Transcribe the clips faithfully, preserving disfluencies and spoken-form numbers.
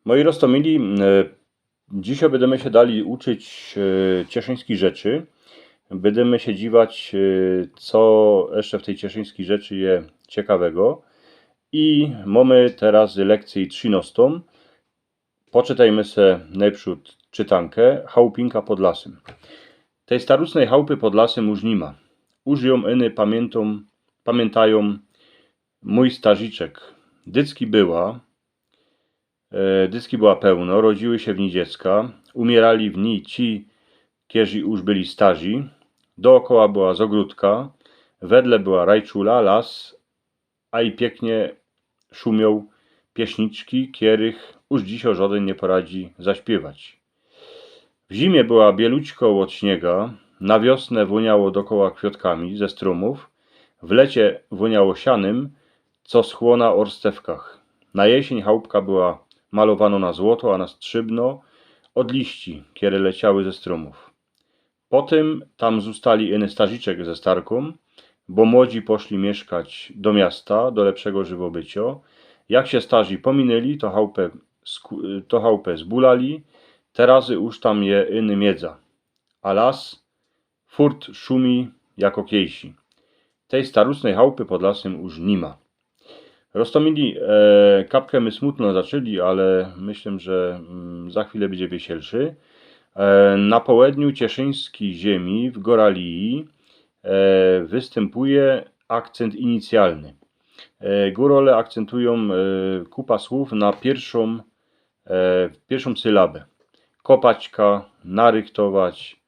Moji roztōmili, e, dzisiej bydymy sie dali uczyć, e, cieszyńskij rzeczy. Bydymy sie dziwać, e, co jeszcze w tyj cieszyńskij rzeczy je ciekawego. I mōmy teroz lekcyjõ trzynostōm. Poczytejmy se nojprzōd czytankã. Chałupinka pod lasym. Tyj starusnyj chałupy pod lasym już niy ma. Już jōm iny pamiyntōm, pamiyntōm mōj starziczek. Dycki była, e, dycki była pełno, rodziły sie w nij dziecka, umiyrały w nij ci, kerzy już byli starzi, dookoła była zogrodka, wedle była rajczula, las, a i piyknie szumioł pieśniczki, kerych już dzisiej żodyn niy poradzi zaśpiywać. W zimie była bielućko ôd śniyga, na wiosnã wōniało dokoła kwiŏtkami ze strōmōw, w lecie wōniało sianym, co schło na ôrstewkach. Na jesiyń chałupka była malowanŏ na złoto, a na strzybno ôd liści, kere leciały ze strōmōw. Potym tam zōstali iny starziczek ze starkōm, bo młodzi poszli miyszkać do miasta, do lepszego żywobyciŏ. Jak sie starzi pomiynyli, to chałupã sku-, to chałupã zbulali, teroz już tam je iny miydza. A las furt szumi jako kiejsi. Tyj starusnyj chałupy pod lasym już niy ma. Roztōmili, e, kapkã my smutno zaczli, ale myślã, że, mm, za chwilã bydzie wiesielszy. E, na połedniu cieszyńskij ziymie w Goralii, e, wystympuje akcynt inicjalny. E, gōrole akcyntujōm, e, kupa słōw na piyrszōm, e, piyrszōm sylabã. Kopaćka, narychtować,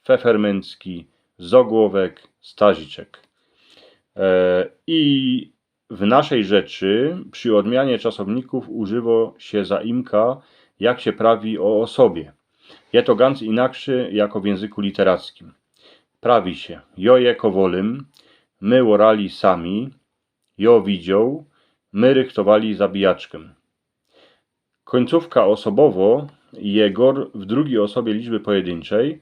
fefermyncki, zogłowek, starziczek. E, i w naszyj rzeczy przi ôdmianie czasownikōw używo sie zaimka, jak sie prawi ô ôsobie. Je to ganc inakszy jako w jynzyku literackim. Prawi sie: jŏ je kowolym, my ôrali sami, jŏ widzioł, my rychtowali zabijaczkã. Kōńcōwka ôsobowo je gŏr w drugij ôsobie liczby pojedyńczej,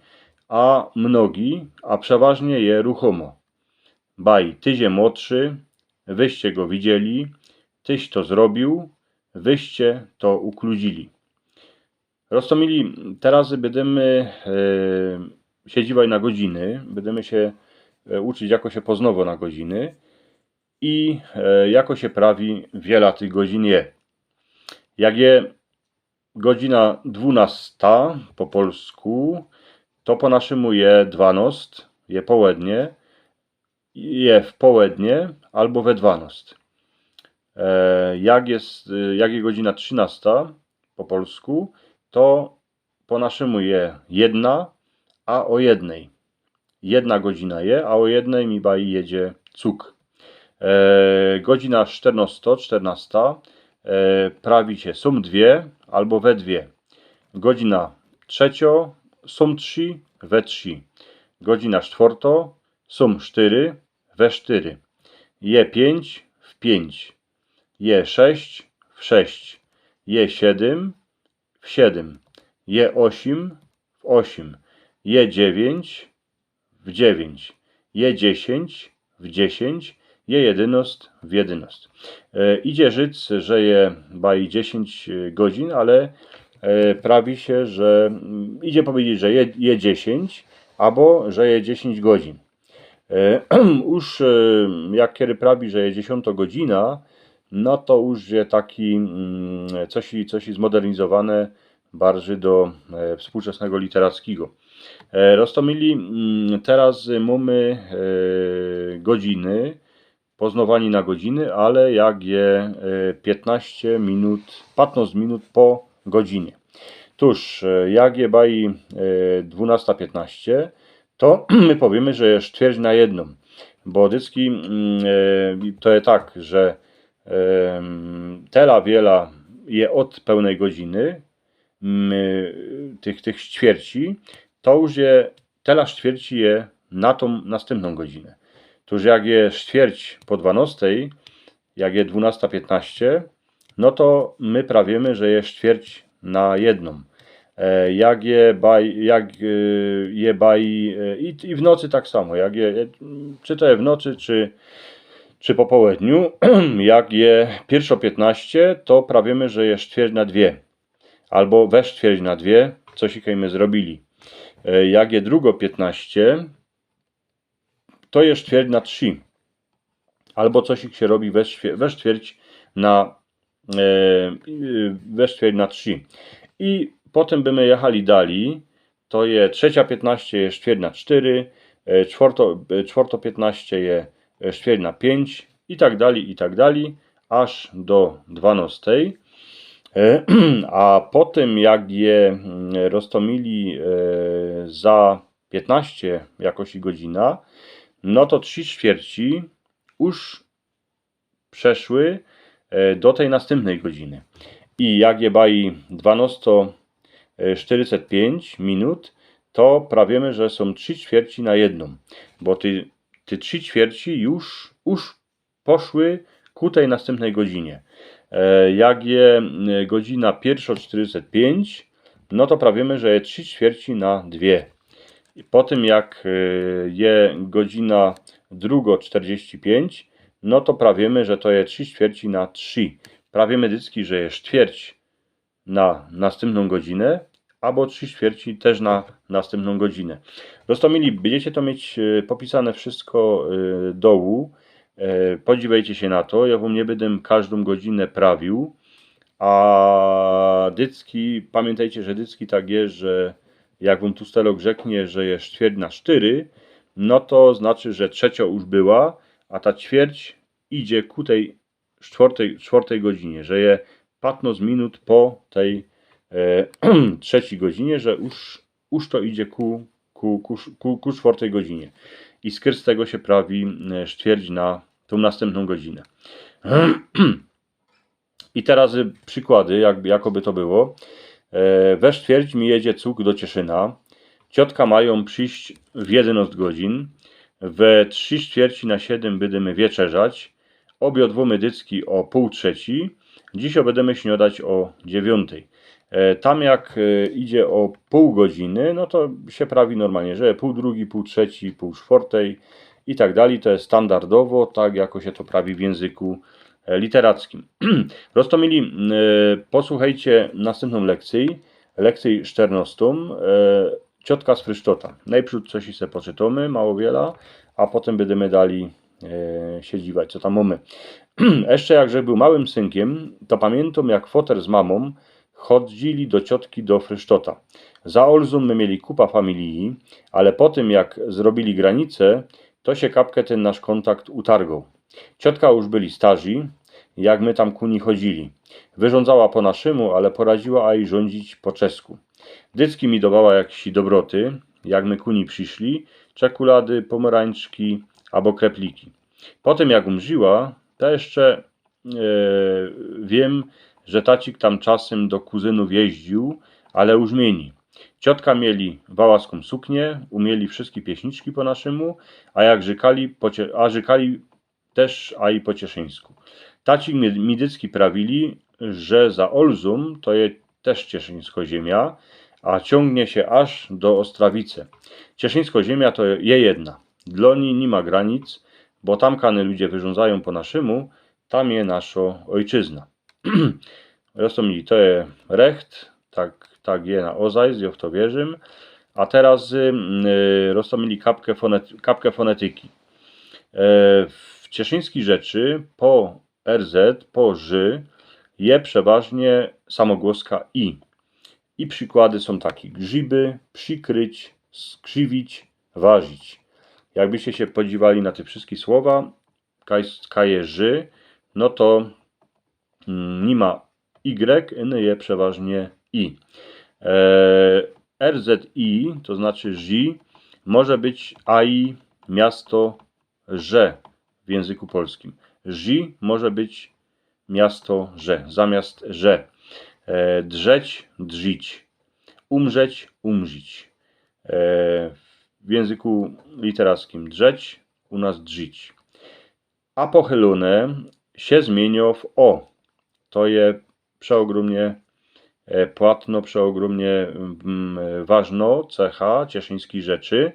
a mnogi, a przeważnie je ruchōmo. Baj: tyś je młodszy, wyście go widzieli, tyś to zrobiōł, wyście to ukludzili. Roztōmili, teroz bydymy, e, sie dziwać na godziny, bydymy sie, e, uczyć, jako sie poznŏwŏ na godziny i, e, jako sie prawi, wiela tych godzin je. Jak je godzina dwunasta po polsku, to po naszymu je dwanŏst, je połednie, je w połednie abo we dwanŏst. E, jak je, e, jak je godzina trzynasta po polsku, to po naszymu je jedna, a ô jednyj. Jedna godzina je, a ô jednyj mi baj jedzie cug. E, godzina sztyrnŏsto, sztyrnasta, e, prawi sie: sōm dwie abo we dwie. Godzina trzeciŏ: sōm trzi, we trzi. Godzina sztwŏrtŏ: sōm sztyry, we sztyry. Je piyńć, w piyńć. Je sześć, w sześć. Je siedym, w siedym. Je ôsim, w ôsim. Je dziewiyńć, w dziewiyńć. Je dziesiyńć, w dziesiyńć. Je jedynŏst, w jedynŏst. E, idzie rzec, że je baj dziesiyńć, e, godzin, ale, e, prawi sie, że, mm, idzie pedzieć, że je, je dziesiyńć, abo że je dziesiyńć godzin. E, już, e, jak kedy prawi, że je dziesiōntŏ godzina, no to już je taki, mm, coś, coś zmodernizowane bardzij do, e, współczesnego literackigo. E, roztōmili, mm, teroz mōmy, e, godziny, poznŏwaniŏ na godziny, ale jak je, e, piytnŏście minut, patnŏst minut po godzinie. Tōż, e, jak je baj, e, dwunŏsta piytnŏście, to my powiymy, że je sztwierć na jednōm. Bo dycki, mm, e, to je tak, że, em, tela wiela je ôd pełnyj godziny, mm, tych, tych sztwierci, to już je, tela sztwierci je na tōm nastympnōm godzinã. Tōż jak je sztwierć po dwanŏstyj, jak je dwunŏsta piytnŏście, no to my prawiymy, że je sztwierć na jednōm. E, jak je baj, jak, e, je baj, e, i, i w nocy tak samo, jak je, e, czy to je w nocy, czy, czy po połedniu, jak je piyrszŏ piytnŏście, to prawiymy, że je sztwierć na dwie. albo we sztwierć na dwie, co sikejmy zrobili. E, jak je drugo piętnaście, to je sztwierć na trzy. Albo coś się robi we, sztwie- we sztwierć na e, we sztwierć na trzy. I potem bymy jechali dalej. To je trzecia piętnaście, je sztwierć na cztery, e, czwarto, e, czwarto piętnaście je e, sztwierć na pięć i tak dalej, i tak dalej, aż do dwanastej. E, a potem jak je mm, roztomili e, za piętnaście jakoś i godzina, no to trzy ćwierci już przeszły e, do tej następnej godziny. I jak je baj dwanasta sztyrdzieści pięć minut, to prawie że są trzy ćwierci na jedną, bo ty, ty trzy ćwierci już, już poszły ku tej następnej godzinie. E, Jak je e, godzina pierwsza czterdzieści pięć, no to prawie że je trzy ćwierci na dwie. I po tym jak e, je godzina druga czterdzieści pięć, no to prawie że to je trzy ćwierci na trzy. Prawie medycki, że je ćwierć na następną godzinę, albo trzy ćwierci też na następną godzinę. Roztomili, będziecie to mieć e, popisane wszystko e, dołu. E, Podziwajcie się na to, ja wam nie będę każdą godzinę prawił. A dycki, pamiętajcie, że dycki tak jest, że jak wam tu stelok rzeknie, że jest ćwierć na sztyry, no to znaczy, że trzecia już była, a ta ćwierć idzie ku tej czwartej, czwartej godzinie, że je piętnaście minut po tej e, trzeciej godzinie, że już, już to idzie ku, ku, ku, ku, ku czwartej godzinie. I skres tego się prawi e, ćwierć na tą następną godzinę. I teraz y, przykłady, jak, jakoby to było. E, We sztwierć mi jedzie cug do Cieszyna. Ciotka mają przyjść w jedenaście godzin. We trzy ćwierci na siedem będziemy wieczerzać. Obiadło medycki o pół trzeci. Dziś będziemy śniadać o dziewiątej. E, Tam jak e, idzie o pół godziny, no to się prawi normalnie, że pół drugi, pół trzeci, pół czwartej i tak dalej. To jest standardowo, tak jako się to prawi w języku e, literackim. Roztomili, e, posłuchajcie następną lekcję, lekcję czternastą. E, Ciotka z Frysztota. Najprzód coś se poczytamy, mało wiela, a potem będziemy dalej e, siedziwać, co tam mamy. Jeszcze jak żech był małym synkiem, to pamiętam, jak foter z mamą chodzili do ciotki do Frysztota. Za Olzą my mieli kupa familii, ale po tym, jak zrobili granice, to się kapkę ten nasz kontakt utargał. Ciotka już byli starzy, jak my tam ku ni chodzili. Wyrządzała po naszymu, ale poradziła aj rządzić po czesku. Dycki mi dawała jakieś dobroty, jak my ku ni przyszli, czekulady, pomarańczki albo krepliki. Po tym, jak umrziła, to jeszcze e, wiem, że tacik tam czasem do kuzynów jeździł, ale już mniej. Ciotka mieli wałaską suknię, umieli wszystkie pieśniczki po naszymu, a jak rzykali, po cie- a rzykali też a i po cieszyńsku. Tacik mi- mi dycki prawili, że za Olzą to je też cieszyńsko ziemia, a ciągnie się aż do Ostrawice. Cieszyńsko ziemia to je jedna. Dla niej nie ma granic, bo tam kany ludzie wyrządzają po naszymu, tam je nasza ojczyzna. Roztomili, to je recht, tak, tak je na ozaj, ja w to wierzę. A teraz y, roztomili kapkę, fonet, kapkę fonetyki. E, W cieszyńskiej rzeczy po R Z, po ży je przeważnie samogłoska i. I przykłady są takie: grzyby, przykryć, skrzywić, warzyć. Jakbyście się podziwali na te wszystkie słowa, kaj, kaj je ży, no to mm, nie ma Y, iny je przeważnie I. E, R Z I, to znaczy ży, może być aj miasto że w języku polskim. Ży może być miasto że, zamiast że. E, Drzeć, drzić. Umrzeć, umrzić. E, W języku literackim drzeć, u nas drzić. A pochylone się zmieniło w o. To je przeogromnie e, płatno, przeogromnie mm, ważno cecha cieszyńskiej rzeczy.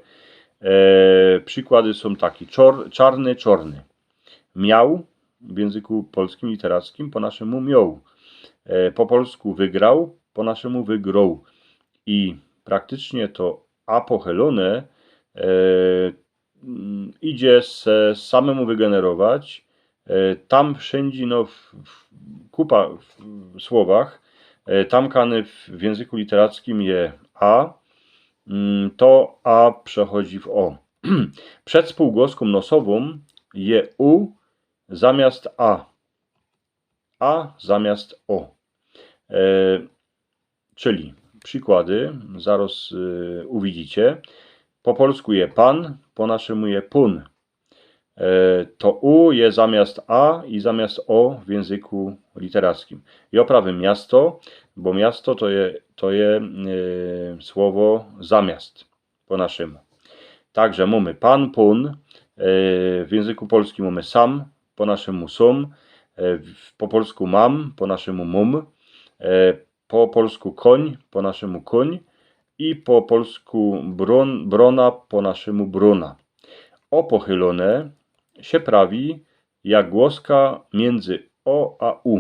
E, Przykłady są takie: czor, czarny, czorny. Miał w języku polskim literackim po naszemu miał. E, Po polsku wygrał, po naszymu wygroł. I praktycznie to a pochylōne e, mm, idzie se samemu wygenerować. E, tam wszędzie, no, w, w, kupa w, w słowach, e, tam kany w, w języku literackim je a, mm, to a przechodzi w o. Przed spółgłoską nosową je u zamiast a. A zamiast o. E, czyli przykłady, zaraz y, uwidzicie. Po polsku je pan, po naszemu je pun. E, to u je zamiast a i zamiast o w języku literackim. I oprawym miasto, bo miasto to je, to je e, słowo zamiast po naszemu. Także mamy pan, pun, e, w języku polskim mamy sam, po naszemu sum, e, w- po polsku mam, po naszemu mum, e, po polsku koń, po naszemu kuń i po polsku bron, brona, po naszemu brona. O pochylōne się prawi jak głoska między o a u.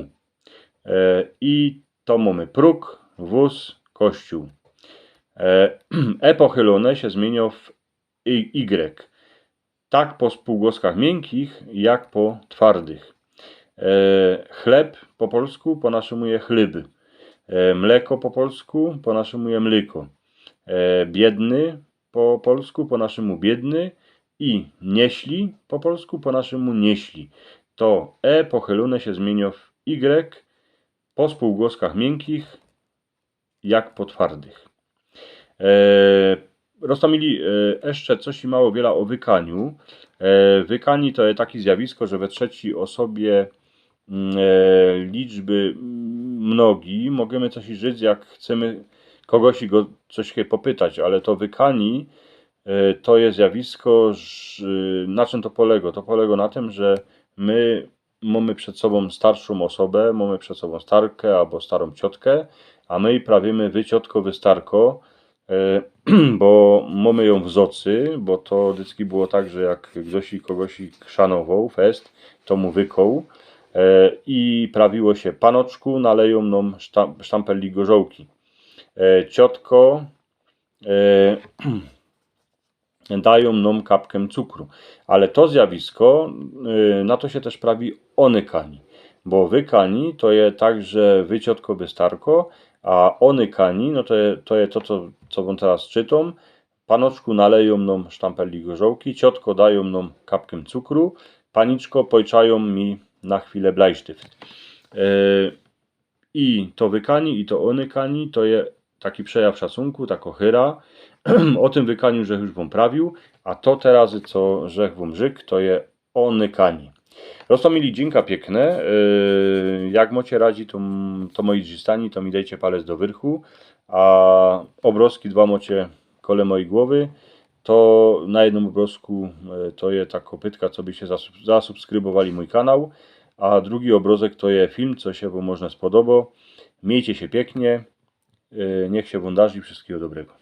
E, I to mamy próg, wóz, kościół. E, e pochylōne się zmienią w y. Tak po spółgłoskach miękkich, jak po twardych. E, chleb po polsku, po naszemu je chlyb. E, mleko po polsku, po naszemu je mlyko. E, biedny po polsku, po naszemu biedny. I nieśli po polsku, po naszemu nieśli. To e pochylōne się zmienią w y po spółgłoskach miękkich, jak po twardych. E, Roztomili, e, jeszcze coś i mało wiela o wykaniu. E, wykani to jest takie zjawisko, że we trzeciej osobie mm, e, liczby mm, mnogi możemy coś żyć, jak chcemy kogoś i go coś się popytać, ale to wykani e, to jest zjawisko, że, na czym to polega? To polega na tym, że my mamy przed sobą starszą osobę, mamy przed sobą starkę albo starą ciotkę, a my jej prawimy wy ciotko, wy starko, e, bo mamy ją w zocy, bo to dycki było tak, że jak ktoś i kogoś i chrzanował fest, to mu wykoł e, i prawiło się panoczku, naleją nam sztam, sztampeli gorzołki. E, ciotko, e, dają nam kapkę cukru. Ale to zjawisko, y, na to się też prawi onykani. Bo wykani to jest tak, że wy ciotko, wy starko, a onykani, no to jest to, jest to co, co wam teraz czytam. Panoczku naleją nam sztampeli gorzołki, ciotko dają nam kapkę cukru, paniczko pojczają mi na chwilę blajsztyft. E, I to wykani, i to onykani to jest taki przejaw szacunku, tako hyra. O tym wykaniu żech już wam prawił, a to teraz, co żech wam rzekł, to jest onykani. Roztomili, dzięka piękne. E, Jak macie radzi, to, to moi drzistani, to mi dajcie palec do wyrchu, a obrazki dwa macie kole mojej głowy. To na jednym obrazku e, to jest ta kopytka, co byście zasub- zasubskrybowali mój kanał, a drugi obrazek to jest film, co się wam można spodobało. Miejcie się pięknie, e, niech się wam darzi, wszystkiego dobrego.